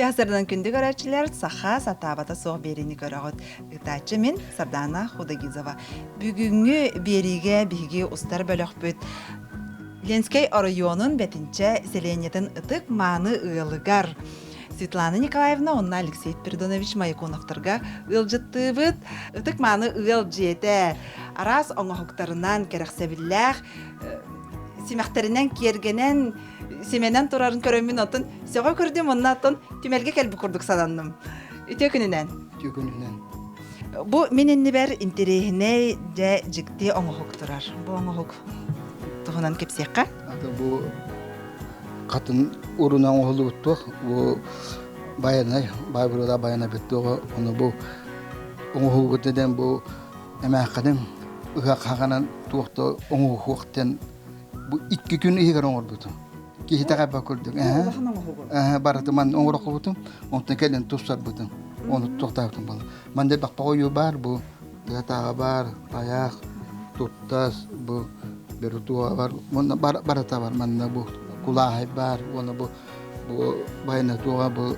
Үтүө сардан күндү көрөөччүлэр, саха сатаабата суох биэриини көрөҕүт. Ыытааччы мин Сардана Худогизова. Бүгүҥҥү биэриигэ биһиги устар бөлөхпүт Ленскэй оройуонун Бэтинчэ сэлиэнньэтин ытык мааны ыалыгар Светлана Николаевна уонна Алексей Пердонович Маякуновтарга ыалдьыттыыбыт. Ытык мааны ыал дьиэтэ араас оҥоһуктарынан кэрэхсэбиллээх симэхтэринэн киэргэнэн симэнэн турарын көрөммүн оттон сөҕө көрдүм уонна оттон түмэлгэ кэлбит курдук сананным. Үтүө күнүнэн. Үтүө күнүнэн. Бу мин иннибэр интэриэһинэй дьэ дьикти оҥоһук турар. Бу оҥоһук туһунан кэпсиэххэ. Ата бу хатын уруна оҥоһуллубут туох бу байанай баай байана бүттүөҕэ ону бу оҥоһугут дэн бу эмээххиним ыһыах хаҕанан туох да оҥоһуохтан бу икки күн иһигэр оҥорбутум киһи тэҕэбэ курдук барыты ман оҥороххубутум онтон кэлин тупсарбытым ону туохтаабытым буолла манна бахпа ойуу баар бу тыатааҕы баар тайаах туттас бу берутуа бар уонна барыта бар манна бу кулааһай баар уонна бу бу байына туоҕа бу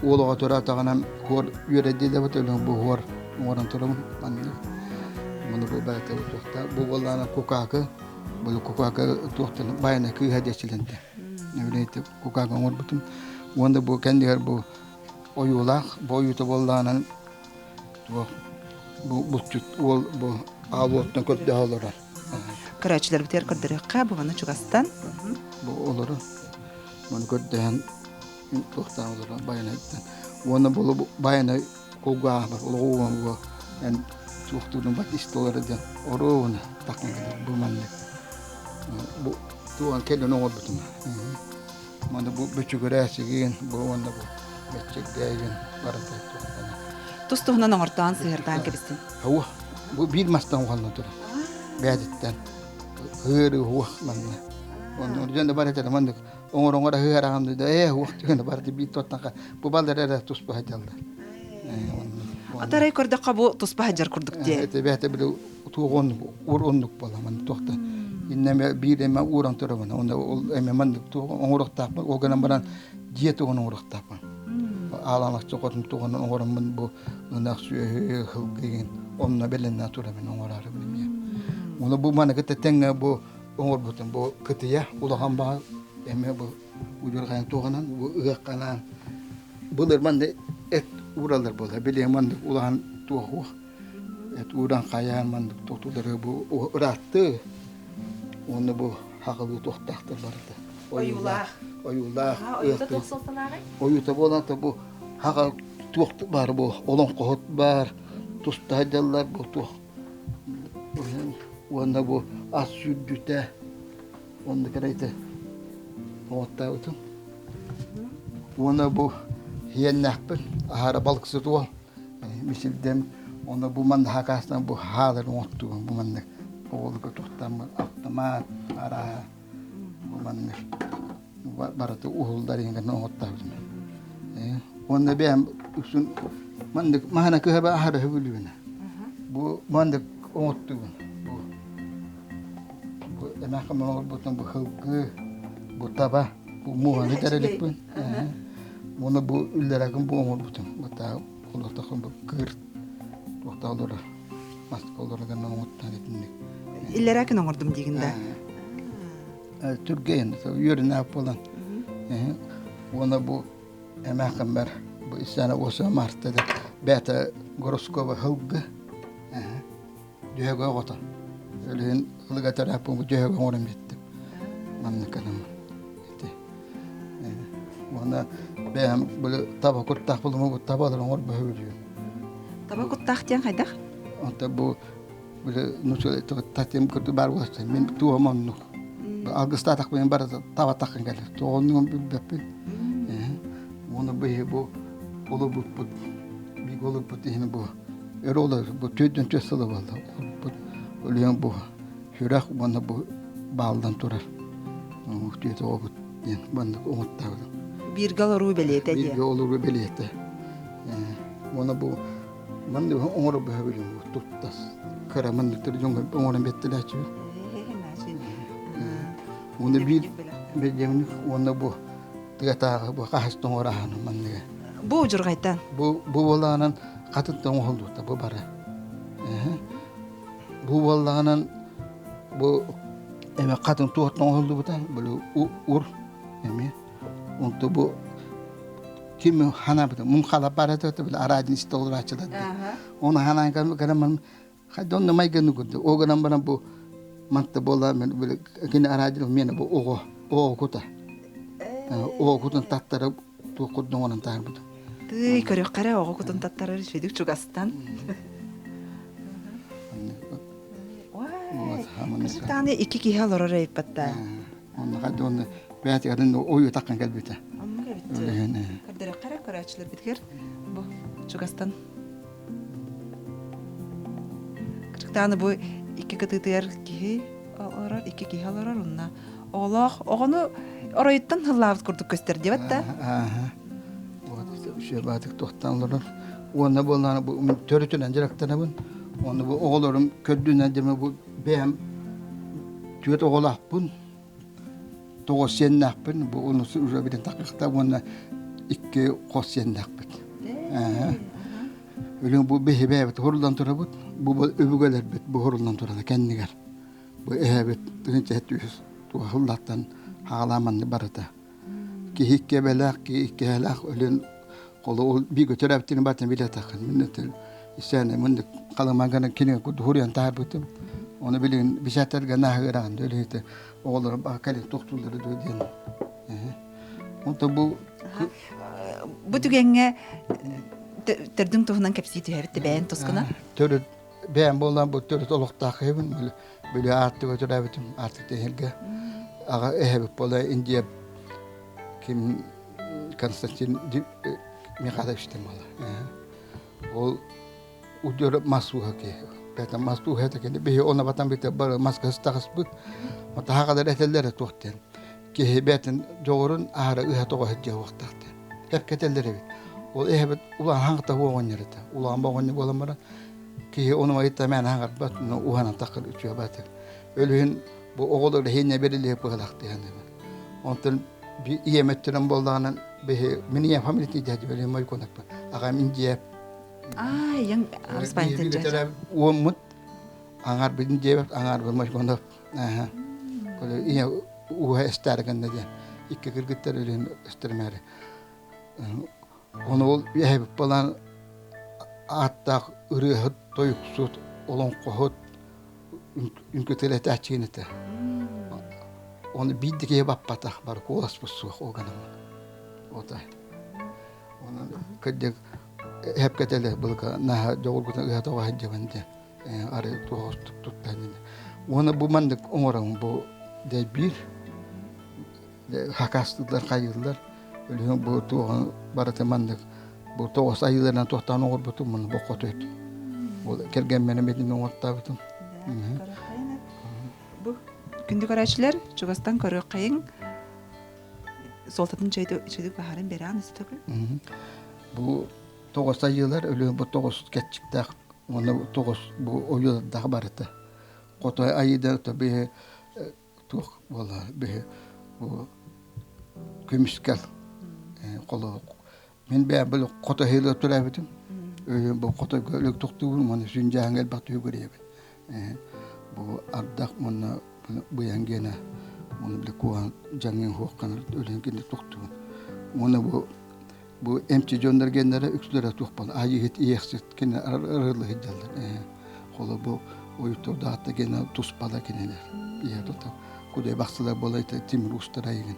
уол оҕо тураатаҕынан хуор үөрэдди да бут бу хуор оҥорон турабын маннык муну бу баата туохта бу буоллаана кукаакы бу кукаакы туохтан байына кыыһа диэчилэнтэ нэбилэйти кукаакы оҥорбутум уонна бу кэннигэр бу ойуулаах бу ойуута буоллаанан туох бу булчут уол бу аал уоттан көрдөһө олорор Көрөөччүлэрбитигэр көрдөрүөххэ бу маны чугастан. Бу олору маны көрдөһөн туохтаан олорор байанайттан уонна бу байанай кулгааҕар олоҕу эн туохтуурун бат истэ олорор диэн оруобуна такын бу маннык бу туоҕан кэлэн оҥорбутум Маны бу бөчүгүрээсигин, бу уонна бу бэччиргээгин барыта туохтана. Тус туһунан оҥортоон сыһырдаан кэбистин. Һауа, бу биир мастан уһанна турар. Бээтиттэн ыһыыры уох манна. Онно дьон да бар этэр маннык оҥор-оҥор ыһыараҕын да ээ уох түгэн барыта биир туоттан бу балар эрэ туспа сылдьаллар. Атарай көрдөххө бу туспа сылдьар курдук дии. Эти бээтэ били туох оннук ур оннук буола манна туохта иннэ биир эмэ ууран турабын онно ол эмэ маннык туох оҥоруохтаахпын ол гынан баран дьиэ тугун оҥоруохтаахпын аалаан хотун тугун оҥороммун бу ынах сүөһү сылгыйын онно бэлэмнээн турабын оҥороорубун эмиэ уну бу маны кытта тэҥҥэ бу оҥорбутум бу кытыйа улахан баҕа эмиэ бу удьурҕайын туоҕунан бу ыһыахханаан былыр манна эт уураллар буолар билигин маннык улахан туох Эт ууран хайаан маннык тутулары бу ыраатты уонна бу хаҕылыы туохтаахтар барыта. Ойуулаах. Ойуулаах. Ойуута туох суолталааҕый? Ойуута буолан бу хаҕа туох баар бу олоҥхоһут баар туста сылдьаллар бу туох уонна бу ас сүүрдүүтэ онно кэрэйдэ оҕоттообутум уонна бу иэннээхпин аһара балыксыт уол Мисилдэм онно бу манна хакаастан бу хаалар оҥоттугун бу маннык оҕолорго туохтааммын автомат арааһа бу маннык барыта уһуллар иһин оҥоттообутум уонна бэйэм үксүн маннык маһана кыһаба аһара сөбүлүүбүн бу маннык оҥоттугун бу бу эмээххин оҥорбутум бу сылгы бу таба бу муоһаны тэрилиппин Уонна бу үллэрэгин бу оҥорбутум. Бата олортохун бу кыыр туохта олорор маска олорор гына оҥоттон итинник. Иллэрээкин оҥордум диигин да? Түргэн үөрэнээх буолан. Уонна бу эмээххиммэр бу исээнэ уоса марта да бээтэ гороскоба сылгы Дьөһөгө оҕото. Өлүһүн ылыга төрөөппүн бу дьөһөгө оҥорон биэттим. Маннык гынан ити. Уонна бэйэм били таба куттаах булума бу табалар оҥорбо сөбүлүүбүн. Таба куттаах диэн хайдах? Онто бу били нуча татым курдук баар буолар. Мин туом оннук. Алгыстаатахпын бары таба таххан кэлэр. Тоҕоннугун билбэппин. Уонна бу олорбуппут биир олорбут иһин бу Өр олор бу түөртүн түөрт сыла буолла. Өлүөн бу сүрэх уонна бу баалдан турар. Түөтэ оҕобут диэн маннык оҥоттаабытым. Бииргэ олоруу бэлиэтэ диye. Бииргэ олоруу бэлиэтэ. Уонна бу маннык оҥоро бөһөбүлүм бу туттас. Кыра манныктар дьоҥҥо оҥорон бэттэлээччибин. Уонна биир бэлиэмник уонна бу тыатааҕы бу хаһыс тоҥораһаны манныга. Бу удьурҕайтан. Бу бу буоллаҕынан хатыттан оҥоһуллубута бу бары. Бу буоллаҕынан бу эме хатын туохтан оҥоһуллубута бу ур эмиэ. Онто бу ким ханабыта мун хала барата били араадин истэ олорааччылар. Оны ханаан гынан Хайда онно майгыны курдук. Ол гынан баран бу манта буола мен били кини араадьыл миэнэ бу оҕо оҕо кута. Оҕо кутун таттара туох курдук онон таарбыт. Тыый көрүөххэ эрэ оҕо кутун таттарар үчүгүйдүк чугастан. Кырдьык икки киһи олорор эйпатта. Онно хайда онно бэйэтигэрин ойуу таккан кэлбитэ. Оннук эбит. Көрдөрөххө эрэ көрөөччүлэрбитигэр бу чугастан. Кырдьыктааны бу икки кытыытыгар киһи олорор, икки киһи олорор онно оҕолоох оҕону оройуттан һыллаабыт курдук көстөр диэбэт да. Вот үчүгэй туохтан олорор. Уонна буоллаҕына бу төрүтүнэн дьарыктанабын. Уонна бу оҕолорум көрдүнэн дьэ бу бэйэм түөрт оҕолоохпун. Тоҕус сиэннээхпин, бу онус уже билин такыхта уонна икки хос сиэннээхпит. Өлүн бу биһи бэйэбит хуруллан турабыт, бу өбүгэлэрбит бу хуруллан турар кэннигэр. Бу эһэбит тыһыынча үс туохуллаттан хаалааманны барыта. Киһи икки эбэлээх, киһи икки эһэлээх өлүн холу ол биир көтөрөөбүтүн бартын билэтаххын. Мин Исээнэ мындык халымаҥканы кинигэ курдук хуруйан таһаарбытым. Ону билигин бисээтэргэ нааһыыраҕын өлүһүтэ оҕолорум кэлин тохтууллара дуо диэн. Онтон бу Бу түгэҥҥэ төрдүҥ туһунан кэпсии түһэбит бэйэн тускуна. Төрүт бэйэм буолан бу төрүт олохтоох киһибин. Били аартыга төрөөбүтүм, аартык тэһилгэ. Аҕа эһэбит буола Индия ким Константин Михайловичтан буола. Ол удьуор мас ууһа киһи. Бэйэтэ мас ууһа этэ кини биһи оны батан бите бары маска ыстаҕаспыт. Таһа кадар этэллэрэ туох диэн. Киһи бэйэтин дьоҕурун аһара ыһа тоҕо сылдьыа уохтаах диэн. Эпкэтэллэр эбит. Ол эһэбит улахан хаҥта оҕонньор этэ. Улахан оҕонньор буолан баран киһи ону айытта мээнэ хаҥарбат, уһанан таххар үчүгэй баатыр. Өлүһүн бу оҕолор иһинэ бэрилиһэ быһалаах диэн. Онтон ийэм өттүнэн буоллаҕынан биһи мин ийэм фамилиятын дьээдьи бэлиэ мойконаппын. Аҕам Индия. Аа, ийэҥ Арыспаантан дьээдьи. Уоммут аҥаарбытын диэбэт, аҥаарбын Мойконов. Аха. Ийэ ууһа эстээр гынна диэн. Икки кыргыттар өлүөн эстэрмээри. Ону ол эһэбит балаан ааттаах ырыаһыт, тойуксут, олоҥхоһут, үҥкүтэлэтээччигин этэ. Оны биир да киһи баппатах, бары куоласпыт суох ол гынан. Ота. Онон кырдьык эһэпкэтэлэ былыка наһаа дьоҕургутун ыһа тоҕо сылдьабын диэн ары туох туттан Уонна бу маннык оҥорон бу дэйбиир хакастыыллар хайыыллар өлүһүн бу туоҕун барыта маннык бу тоҕус айыыларынан туохтаан оҥорбутум муну бу хоту ол кэргэммин эмитин оҥортаабытым бу күндү көрөөччүлэр чугастан көрүөххэйиҥ суолтатын үчүгэй баһарын бераан истэбин бу тоҕус айыылар өлүһүн бу тоҕус кэтчиктээх уонна тоҕус бу ойуулардаах барыта хотой айыыда биһи туох буола биһи бу көмүскэл холо мин бэйэм били хотоһыыла төрөөбүтүм бу хотойго өлүк тохтуубун уонна сүндьээһиҥҥэ элбэх түһүгүрүйэбин бу ардах уонна быйаҥ гиэнэ уонна били куоһан дьаҥын хуохханар өлөн кинини тохтуубун уонна бу бу эмчи дьоннор геннэрэ үксүлэрэ туох буолла айыыһыт иэхсит кини арыылла сылдьаллар холо бу уйуттурдаатта гена туспала кинилэр ийэ тута кудай бахсылар буола тимир устара игин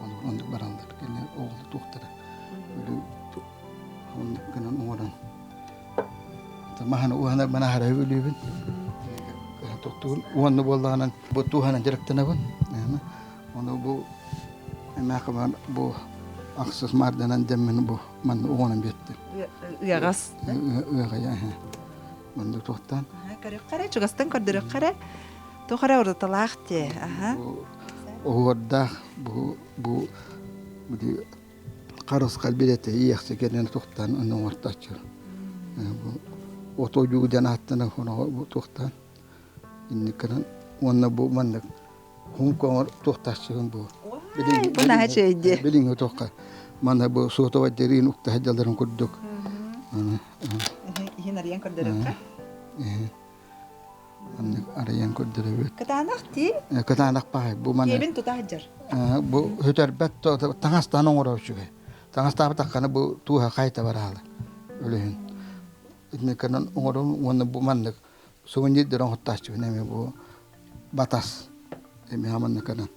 ол оннук бараллар кини оҕолу туохтара оннук гынан оҥорон маһаны уһанар мана хара өлүүбүн тохтугун уонна буоллаҕынан бу тууһанан дьарыктанабын Ону бу эмээхэ бу ахсыс маарданан дэммин бу манна уонан биэттим. Ыаҕас. Ыаҕайа. Манна туохтаан. Көрүөххэ эрэ, чугастан көрдөрүөххэ эрэ. Туох эрэ уруталаах дии. Аха. Оһуордаах бу бу харысхал билэтэ иэхси кэнэн туохтаан онно оҥортооччу. Бу отойуу диэн ааттана бу туохтаан инникканан уонна бу маннык Хонкоҥор туохтааччыгын бу. Бу наһаа үчүгэй дии. Билиҥҥи туохха. Манна бу суотабай дэрийн укта сылдьалларын курдук. Иһин арыйан көрдөрөккө. Маннык арыйан көрдөрөбүт. Кытаанах тии? Кытаанах баай. Бу маны Киэбин тута сылдьар. Бу хөтөрбөт таҥастаан оҥорор үчүгэй. Таҥастаабатаххына бу тууһа хайта бараалы. Өлүһүн. Итинникканан оҥорон уонна бу маннык сувенирдэр оҥоттааччыбын эмиэ бу батас эмиэ манныканан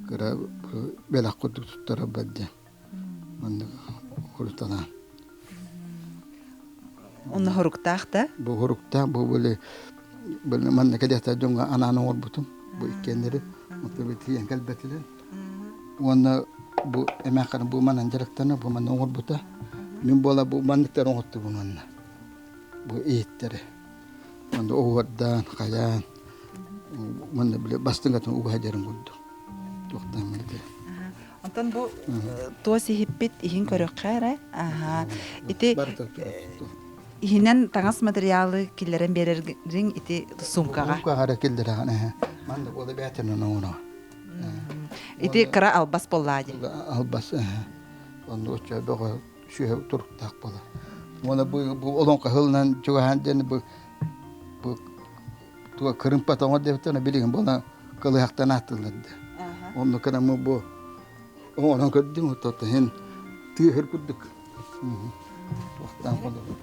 кыра бэлэх курдук туттара бэрдэ маннык хуруталаан. Онно хоруктаах да? Бу хоруктаах бу били манна кэлиэхтээх дьоҥҥо анаан оҥорбутум бу иккиэннэри онтон тиийэн кэлбэтилэр уонна бу эмээххин бу манан дьарыктана бу манна оҥорбута мин буола бу манныктар оҥоттубун манна бу иһиттэри Онно уһуордаан, хайаан, манна били бастыҥатын угаһа дьарын курдук. Туохтаан билде. Онтон бу туос иһиппит иһин көрөххө эрэ. Аха. Ити иһинэн таҥас материалы киллэрэн биэрэрриҥ ити суумкаҕа. Суумкаҕа эрэ киллэрэҕин эһэ. Манна буола бээтинэн оҥоро. Ити кыра албас буоллаа дии. Албас эһэ. Онно оччо бөҕө сүөһү туруктаах буолар. Уонна бу, бу олоҥхо сылынан чугаһаан диэн бу, бу туга кырымпат оҥор диэбиттэр билигин буола кылыһахтан ааттыыллар да. Онно кынамы бу оҥорон көрдүм отто иһин тыаһыр курдук. Туохтаан холобур.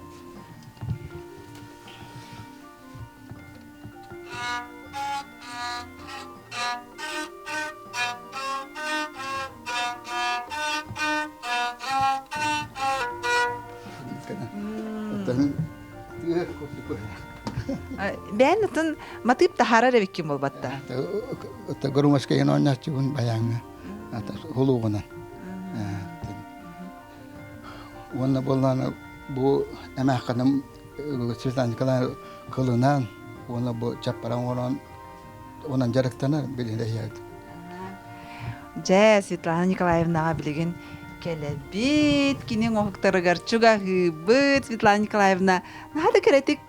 Бэйэн атын матыып таһаарар эбиккин буолбатта. Гурумаскайын оонньооччубун баяҥҥа хулуугунан. Уонна буоллаана бу эмээххиним Светлана Николаевна кылынан уонна бу чаппаран оҥорон онон дьарыктанар билигин иһэбит. Дьэ, Светлана Николаевнаҕа билигин кэлэбит, кини оҥоһуктарыгар чугаһыыбыт. Светлана Николаевна, наһаа да кэрэтик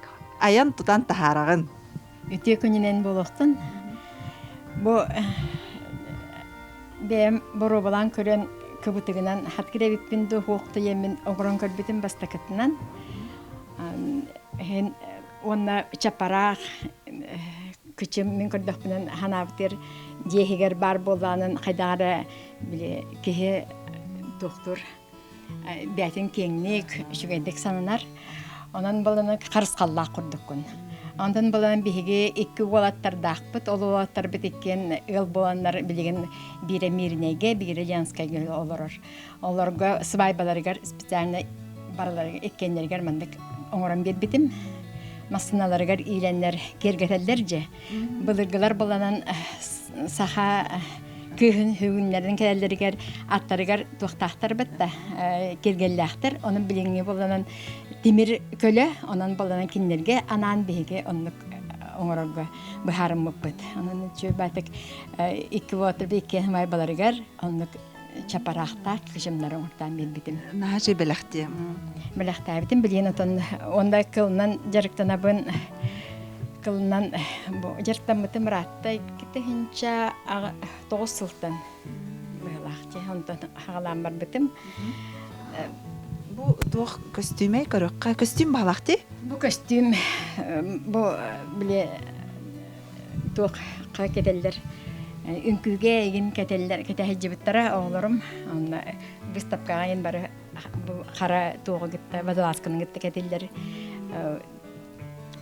айан тутан таһаараҕын. Үтүө күнүнэн буолуохтун. Бу бэйэм боруобалаан көрөн кыбытыгынан хат кирэбиппин дуу суох диэммин оҥорон көрбүтүм бастакытынан. Иһин уонна чапараах кычым мин көрдөхпүнэн ханаабытыгар дьиэ иһигэр баар буоллаҕынан хайдах эрэ били киһи туохтуур бэйэтин киэҥник, үчүгэйдик сананар. Онон баланы харысхаллаах курдуккун. Онтон балан биһиги икки уолаттардаахпыт. Ол уолаттарбыт иккиэн ыал буоланнар билигин биирэ Мииринэйгэ, биирэ Ленскайга олорор. Олорго свадьбаларыгар специально барыларыгар иккиэннэригэр маннык оҥорон биэрбитим. Массыыналарыгар иилэннэр киэргэтэллэр дьэ. Былыргылар баланан саха кыыһын бүгүннэрин кэлэллэригэр аттарыгар туохтаахтар батта киргэллээхтэр онон билиҥҥи боллонон тимир көлө онон боллонон кинилэргэ анаан биһиги оннук оҥорорго быһаарыммыппыт онон үчүгэй икки уотурба икки баларыгар оннук чапараахтаах кычымнары оҥортоон биэрбитим. Наһаа үчүгэй бэлэхтиэ. Бэлэхтээбитим билигин отон онда кылынан дьарыктанабын кылынан бу дьарыктаммытым ыраатта икки тоҕус сылтан быһылаах дьэ онтон хаҕалаан барбытым. Бу туох көстүүмэй көрөххө көстүүм баалаах дии? Бу көстүүм бу били туох кэтэллэр үҥкүүгэ игин кэтэллэр кэтэһилдьибиттэрэ оҕолорум онно выставкаҕа иһин бары бу хара туоҕу кытта водолазканы кытта кэтиллэр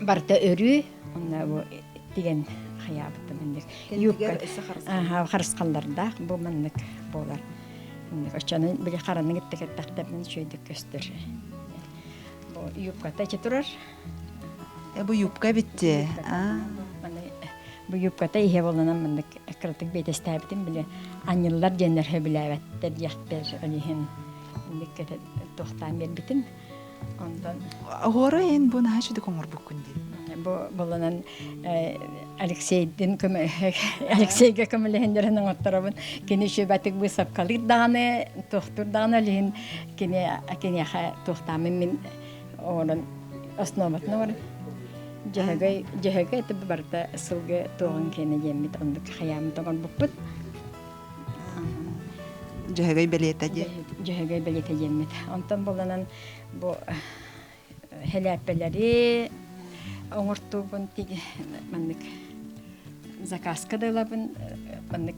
барыта өрүү онно бу тигэн хайаабыттым инник юбка харысхаллардаах бу маннык буолар оччону били хараны кытта кэттэхтэринэ үчүгэйдик көстөр бу юбката ичи турар Бу юбка эбитти. Бу юбката иһэ боланан маннык кыратык биэтэстээбитим били анньыллар диэннэр сөбүлээбэттэр диэхтэр ол иһин инник туохтаан биэрбитим. Онтон Оһуора эн бу наһаа үчүгэй оҥорбуккун дии. Бу боланан Алексейдин көмө Алексейга көмөлөһүннэрин оҥотторобун. Кини үчүгэтик быысапкалыыр даҕаны, туохтуур даҕаны ол иһин кини киниэхэ туохтааммын мин оҥорон основатын оҥорон дьөһөгөй дьөһөгөй это барыта сылгы туоҕун киэнэ диэммит оннук хайааммыт оҥорбуппут. Дьөһөгөй бэлиэтэ диэн. Дьөһөгөй бэлиэтэ диэммит. Онтон буланан бу хэлээппэлэри оҥортуубун маннык заказка да ылабын маннык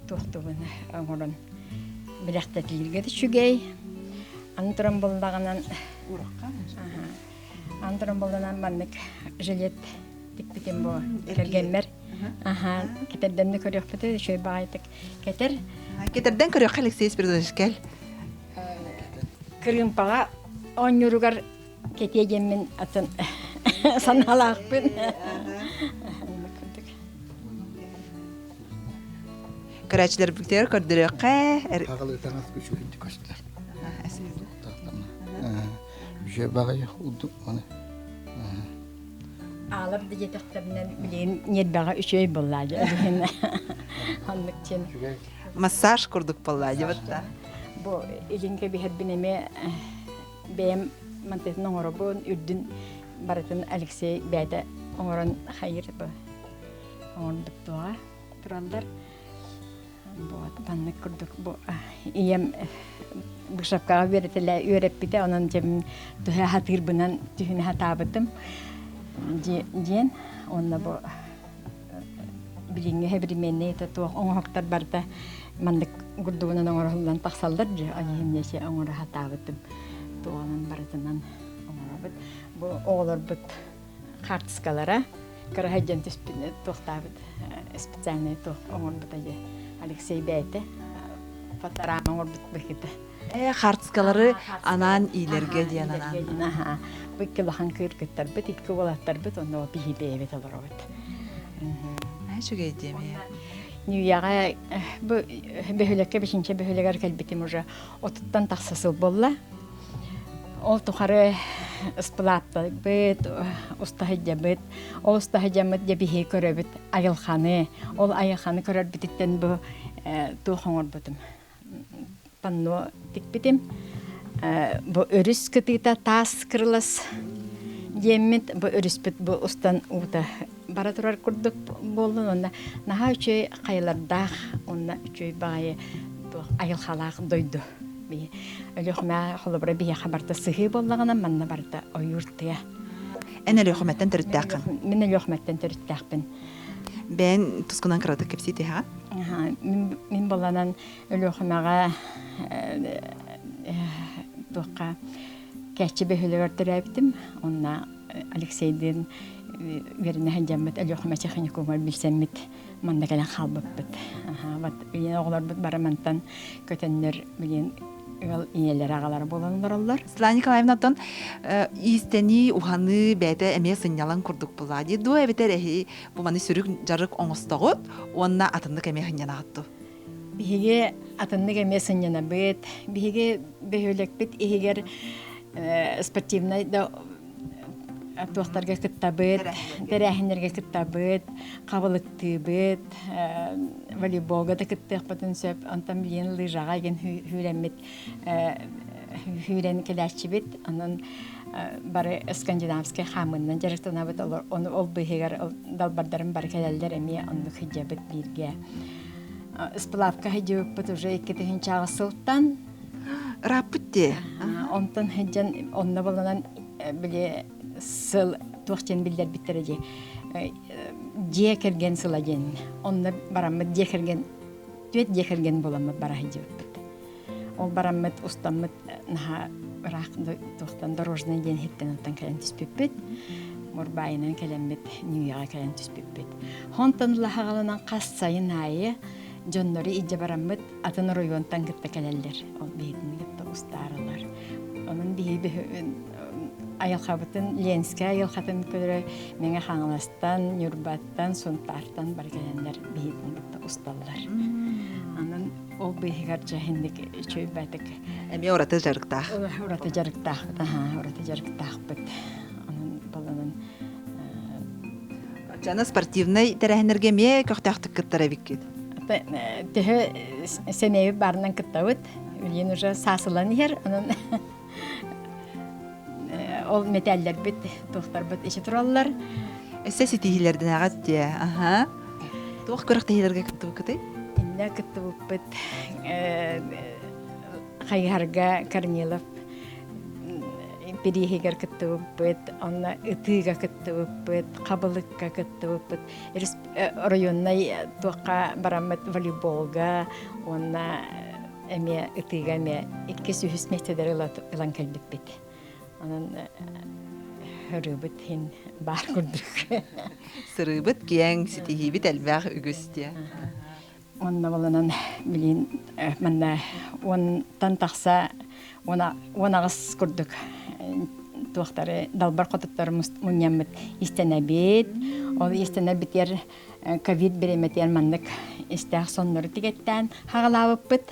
туохтуубун оҥорон билэхтэтииргэ да үчүгэй. Аны туран буллаҕынан аны туран булланан маннык жилет тикпитим бу кэргэммэр. Аха, кэтэрдэнни көрүөхпүт үчүгэй баҕайытык кетер. Кетерден көрүөххэ Алексей Спиридонович кэл. Кырыымпаҕа оонньууругар кэтиэ диэммин атын санаалаахпын. Көрөөччүлэрбитигэр көрдөрүөххэ. Хаҕылыы таҥас үчүгэйдик көстөр. Үчүгэй баҕайы удук аны. Аалар да диэтэхтэринэн билигин ньиэрбэҕэ үчүгэй буоллаа дьэ билигин оннук диэн. Массаж курдук буоллаа дьэ батта. Бу илин кэбиһэрбин эмиэ бэйэм мантытын оҥоробун, үрдүн барытын Алексей бэйэтэ оҥорон хайыр бу оҥорбут туоҕа тураллар. Вот маннык курдук бу ийэм бышапкаҕа үөрэтэлэ үөрэппитэ, онон дьэ төһө хатыырбынан түһүнэ хатаабытым диэн уонна бу билиҥҥи современный это туох оҥоһуктар барыта маннык курдугунан оҥоһуллан тахсаллар дьэ они оҥоро хатаабытым туоҕунан барытынан оҥоробут бу оҕолорбут хаартыскалара кыраһа дьон түспүт туохтаабыт специальный туох оҥорбута дьэ Алексей бэйэтэ фоторама оҥорбут быһыыта Э, хаартыскалары анаан иилэргэ диэн анаан. Аха. Бу икки улахан кыргыттарбыт, икки уолаттарбыт, онно биһи бэйэбит олоробут. Үчүгэй диэми. Ньүүйэҕэ бу бөһүөлэккэ бэчинчэ бөһүөлэгэр кэлбитим уже отуттан тахса сыл буолла. Ол тухары ыспылааттарбыт, устаһыдьабыт, ол устаһыдьаммыт дьэ биһи көрөбүт айылханы. Ол айылханы көрөрбүтүттэн бу туох оҥорбутум панно тикпитим. Бу өрүс кытыыта таас кырылас диэммит бу өрүспүт бу устан уута бара турар курдук буоллун уонна наһаа үчүгэй хайалардаах уонна үчүгэй баҕайы туох айылҕалаах дойду. Өлүөхүмэ холобура биһиэхэ барыта сыһыы буоллаҕына манна барыта ойуур тыа. Эн Өлүөхүмэттэн төрүттээххин? Мин Өлүөхүмэттэн төрүттээхпин. Бэйэн тускунан кыратык кэпсии түһэҕин? Мин боланан Өлүөхүмэҕэ туохха Кээччи бөһүөлэгэр төрөөбүтүм. Онно Алексейдыын үөрэнэ сылдьаммыт Өлүөхүмэ техникумугар билсэммит манна кэлэн хаалбыппыт. Вот билигин оҕолорбут бары мантан көтөннөр билигин ыал ийэлэрэ аҕалара буолан олороллор. Светлана Николаевна оттон иистэнии, уһаныы бэйэтэ эмиэ сынньалаҥ курдук буолла дии дуо эбэтэр эһи бу маны сүрүн дьарык оҥостоҕут уонна атыннык эмиэ сынньанаҕыт дуу? Биһиги атыннык эмиэ сынньанабыт. Биһиги бөһүөлэкпит иһигэр спортивнай да туохтарга кыттабыт, тэрээһиннэргэ кыттабыт, хабылыктыыбыт, волейболга да кыттыахпытын сөп. Онтон билигин лыжаҕа игин хүүрэммит хүүрэн кэлээччибит. Онон бары скандинавскай хаамыынан дьарыктанабыт. Ону ол быыһыгар далбардарым бары кэлэллэр эмиэ оннук сылдьабыт бииргэ. Сплавка сылдьыбыппыт уже 2000 сылтан. Ырааппыт дии. Онтон сылдьан онно болонон били сыл туох диэн биллэрбиттэрэ дии дьиэ кэргэн сыла диэн онно бараммыт дьиэ кэргэн түөрт дьиэ кэргэн буоламмыт бара сылдьыбыппыт ол бараммыт устаммыт наһаа ыраах туохтан дорожный диэн иһиттэн оттон кэлэн түспүппүт Мурбаайынан кэлэммит Ньүүйэҕэ кэлэн түспүппүт онтон лаһаҕаланан хас сайын аайы дьоннору илдьэ бараммыт атын оройуонтан кытта кэлэллэр ол биһигини кытта устааралар онон биһиги айылҕабытын Ленскэй айылҕатын көрө Мэҥэ Хаҥаластан, Ньурбаттан, Сунтаартан бары кэлэннэр биһигини кытта усталлар. Онон ол быыһыгар дьэ инник үчүгэйбэтик. Эмиэ ураты дьарыктаах. Ураты дьарыктаахпыт, аһаа, ураты дьарыктаахпыт. Онон баланан Аны спортивнай тэрээһиннэргэ эмиэ көхтөөхтүк кыттар эбиккит. Төһө сэмэйбит баарынан кыттабыт. Билигин уже саасылан иһэр. Онон ол мэтээллэрбит, туохтарбыт ичи тураллар. Өссө ситиһиилэрдэнэҕит дии. Аха. Туох күрэхтэһиилэргэ кыттыбыккытый? Иннэ кыттыбыппыт. Хайыһарга Корнилов бирииһигэр кыттыбыппыт, онно ытыыга кыттыбыппыт, хабылыкка кыттыбыппыт, оройуоннай туохха бараммыт волейболга уонна эмиэ ытыыга эмиэ иккис-үһүс миэстэлэри ылан кэлбиппит. Онон ырыыбыт иһин баар курдук. Сырыыбыт киэҥ, ситиһиибит элбэх үгүс диэ. Онно болонон билин манна уонтан тахса 18 курдук туохтары далбар хотуттары мунньаммыт истэнэбит. Ол истэнэбитигэр ковид бириэмэтигэр маннык истээх соннору тигэттээн хаҕалаабыппыт.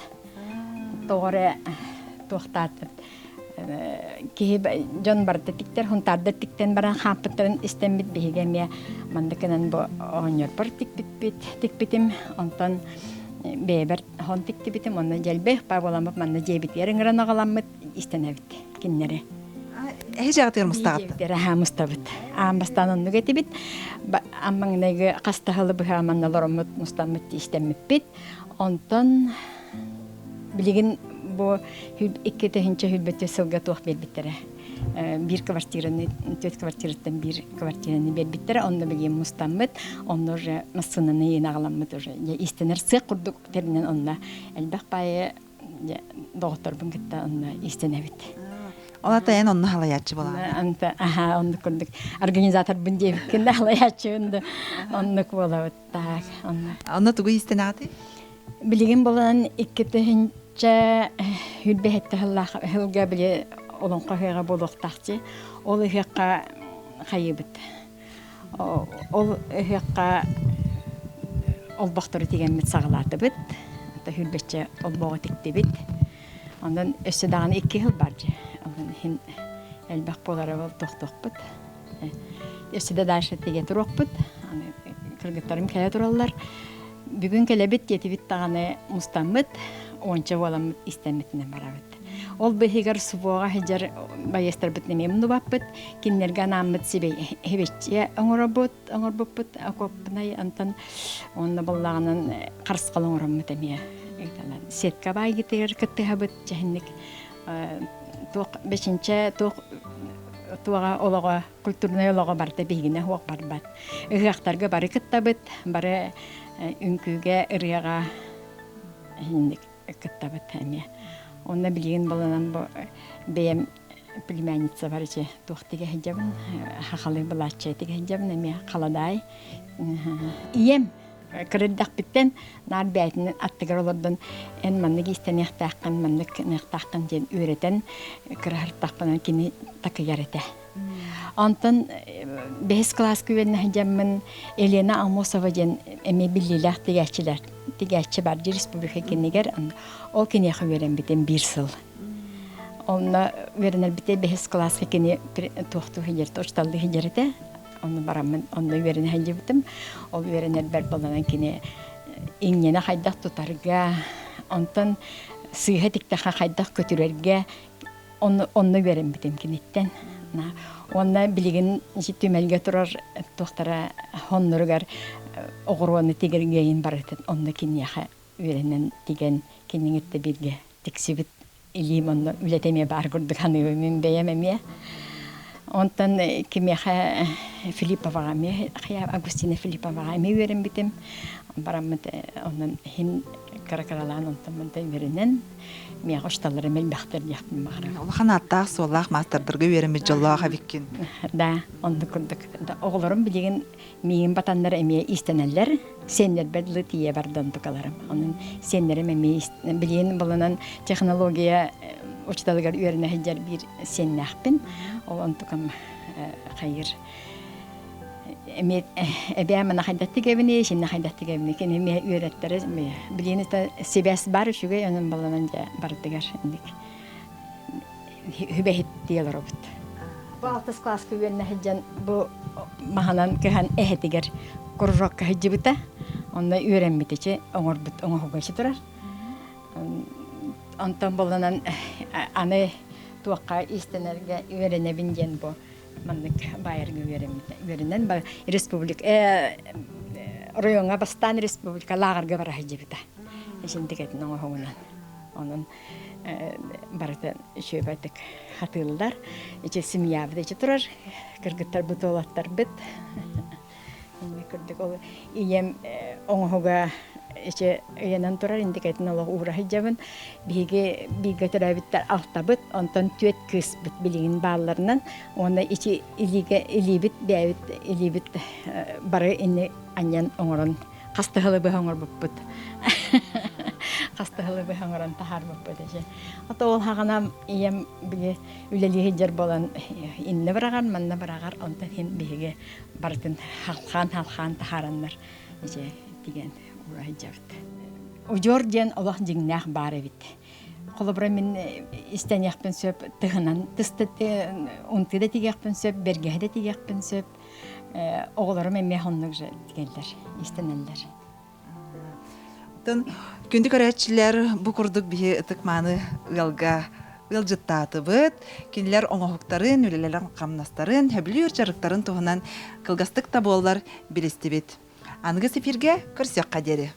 Тоҕо эрэ туохтаатыт киһи дьон барыта тиктэр, хунтаардар тиктэн баран хааппыттарын истэммит биһиги эмиэ мандыкынан бу оҕонньорбор тикпиппит тикпитим. Онтон бэйэбэр хон тиктибитим, онно дьэлбэх буоламмыт манна дьиэбитигэр ыҥыран аҕаламмыт истэнэбит кинилэри. Эһи дьаҕытыгар мустаҕыт? Аһаа мустабыт. Аан бастаан оннук этибит. Аммаҥнайгы хастаһылы быһа манна олороммут мустаммыт истэммиппит. Онтон билигин бу 2000 сылга туох биэрбиттэрэ. Биир квартираны, түөрт квартираттан биир квартираны биэрбиттэрэ. Онно билигин мустаммыт, онно уже массыынаны иин аҕаламмыт уже истэнэр сыах курдук тэринэн онно элбэх баайы доҕотторбун кытта онно истэнэбит. Ол ата эн онно халайааччы буолаҕын. Анта аха оннук курдук организаторбын диэбиккин да халайааччыбын да оннук буолабыт так онно. Онно тугу истэнэҕитий? Билигин болан 2 тыһыынча хүрбэһэтте сыллаах сылга били олоҥхо ыһыаҕа буолуохтаахчы. Ол ыһыахха хайыыбыт. Ол ыһыахха олбохтору тигэммит саҕалаатыбыт. Хүрбэччэ олбоҕу тиктибит. Онон өссө даҕаны икки сыл бар дьэ. Онон иһин элбэх буолара ол тохтуохпут. Өссө да дальше тигэ туруохпут. Аны кыргыттарым кэлэ тураллар. Бүгүн кэлэбит диэтибит даҕаны мустаммыт, уонча буоламмыт истэммитинэн барабыт. Ол быыһыгар СВО-ҕа сылдьар байыастарбыт эмиэ муннубаппыт. Кинилэргэ анааммыт сибэччиэ оҥоробут, оҥорбуппут окопнай онтон уонна буоллаҕынан харысхал оҥороммут эмиэ. Сетка баайгытыгар кыттыһабыт дьэһинник туох бэчинчэ туох туоҕа олоҕо культурнай олоҕо барыта биһигинэ суох барбат. Ыһыахтарга бары кыттабыт, бары үҥкүүгэ, ырыаҕа инник кыттабыт эмиэ. Онно билигин баланан бу бэйэм племянницабар ичи туох тигэ сылдьабын, хахалы былаачча тигэ сылдьабын эмиэ халадаай. Ийэм кырырдахпыттан наар бэйэтин аттыгар олордон эн маннык иистэниэхтээххин, маннык гыныахтааххын диэн үөрэтэн кыраһыртахпына кини такыйар этэ. Онтон бэһис кылааска үөрэнэ сылдьаммын Елена Амосова диэн эмиэ биллиилээх тигээччилэр тигээччи бар дии республика кинигэр ол киниэхэ үөрэммитим биир сыл. Онно үөрэнэрбитэ бэһис кылааска кини туохтуу сылдьар учууталлыы сылдьар этэ. Онно бараммын онно үөрэнэ сылдьыбытым. Ол үөрэнэрбэр болонон кини иҥнэни хайдах тутарга, онтон сыыһа тиктэххэ хайдах көтүрэргэ онно, онно үөрэммитим киниттэн. Уонна билигин түмэлгэ турар туохтара хонноругар оҕуруону тигэргэйин барытын онно киниэхэ үөрэнэн тигэн киниҥиттэ бииргэ тиксибит илиим онно үлэтэ эмиэ баар курдук саныыбын мин бэйэм эмиэ. Онтон кимиэхэ Филипповаҕа эмиэ Агустина Филипповаҕа эмиэ үөрэммитим. Бараммыт онон иһин кыра-кыралаан онтон мантан үөрэнэн миэхэ учууталларым элбэхтэр диэхпин баҕарабын. Улахан ааттаах-суоллаах маастардарга үөрэммит дьоллоох эбиккин. Да, оннук курдук. Оҕолорум билигин миигин батаннар эмиэ иистэнэллэр. Сиэннэрбэр дылы тиийэ барда онтукаларым. Онон сиэннэрим эмиэ билигин булунан технология учууталыгар үөрэнэ сылдьар биир сиэннээхпин. Ол онтукам хайыр эмиэ эбээ мана хайдах тигэбиний, синнэ хайдах тигэбиний кини эмиэ үөрэттэрэ билигин это сибээс баар үчүгэй онон баланан дьэ барытыгар инник хүбэһит дии олоробут. Бу алтыс кылааска үөрэнэ сылдьан бу маһынан кыһан эһэтигэр кружокка сылдьыбыта. Онно үөрэммитичи оҥорбут оҥоһуга турар. Онтон болонон аны туохха иистэнэргэ үөрэнэбин диэн бу маннык баайарга үөрэммитэ. Үөрэнэн республика оройуоҥҥа бастаан республика лааҕырга бара сылдьыбыта. Исинтикэтин оҥоһугунан. Онон. Барыта үчүгэйдик хатыыллар. Ичи семьябыт ичи турар, кыргыттарбыт, уолаттарбыт. Инник курдук ол ийэм оҥоһуга ичи ыйанан турар индикэтин олох уура сылдьабын. Биһиги бииргэ төрөөбүттэр алтабыт, онтон түөрт кыыспыт билигин баалларынан уонна ичи илиигэ илиибит бэйэбит илиибит бары инни анньан оҥорон хастыһылы быһа оҥорбуппут. Хастыһылы быһа оҥорон таһаарбыппыт ичи. Ото ол хаҕана ийэм били үлэлии сылдьар буолан иннэ быраҕар, манна быраҕар, онтон иһин биһиги барытын халхаан-халхаан таһаараннар ичи тигэн уура сылдьабыт. Удьуор диэн олох дьиҥнээх баар эбит. Холобура мин истэниэхпин сөп, тыһынан тыста унтыы да тигиэхпин сөп, бэргэһэ да тигиэхпин сөп. Оҕолорум эмиэ оннук же тигэллэр, истэнэллэр. Оттон күндү көрөөччүлэр, бу курдук биһи ытык-мааны ыалга ыалдьыттаатыбыт. Кинилэр оҥоһуктарын, үлэлэрин, хамнастарын, сөбүлүүр дьарыктарын туһунан кылгастык да буоллар билистибит. Аныгыс эфиргэ көрсүөххэ диэри.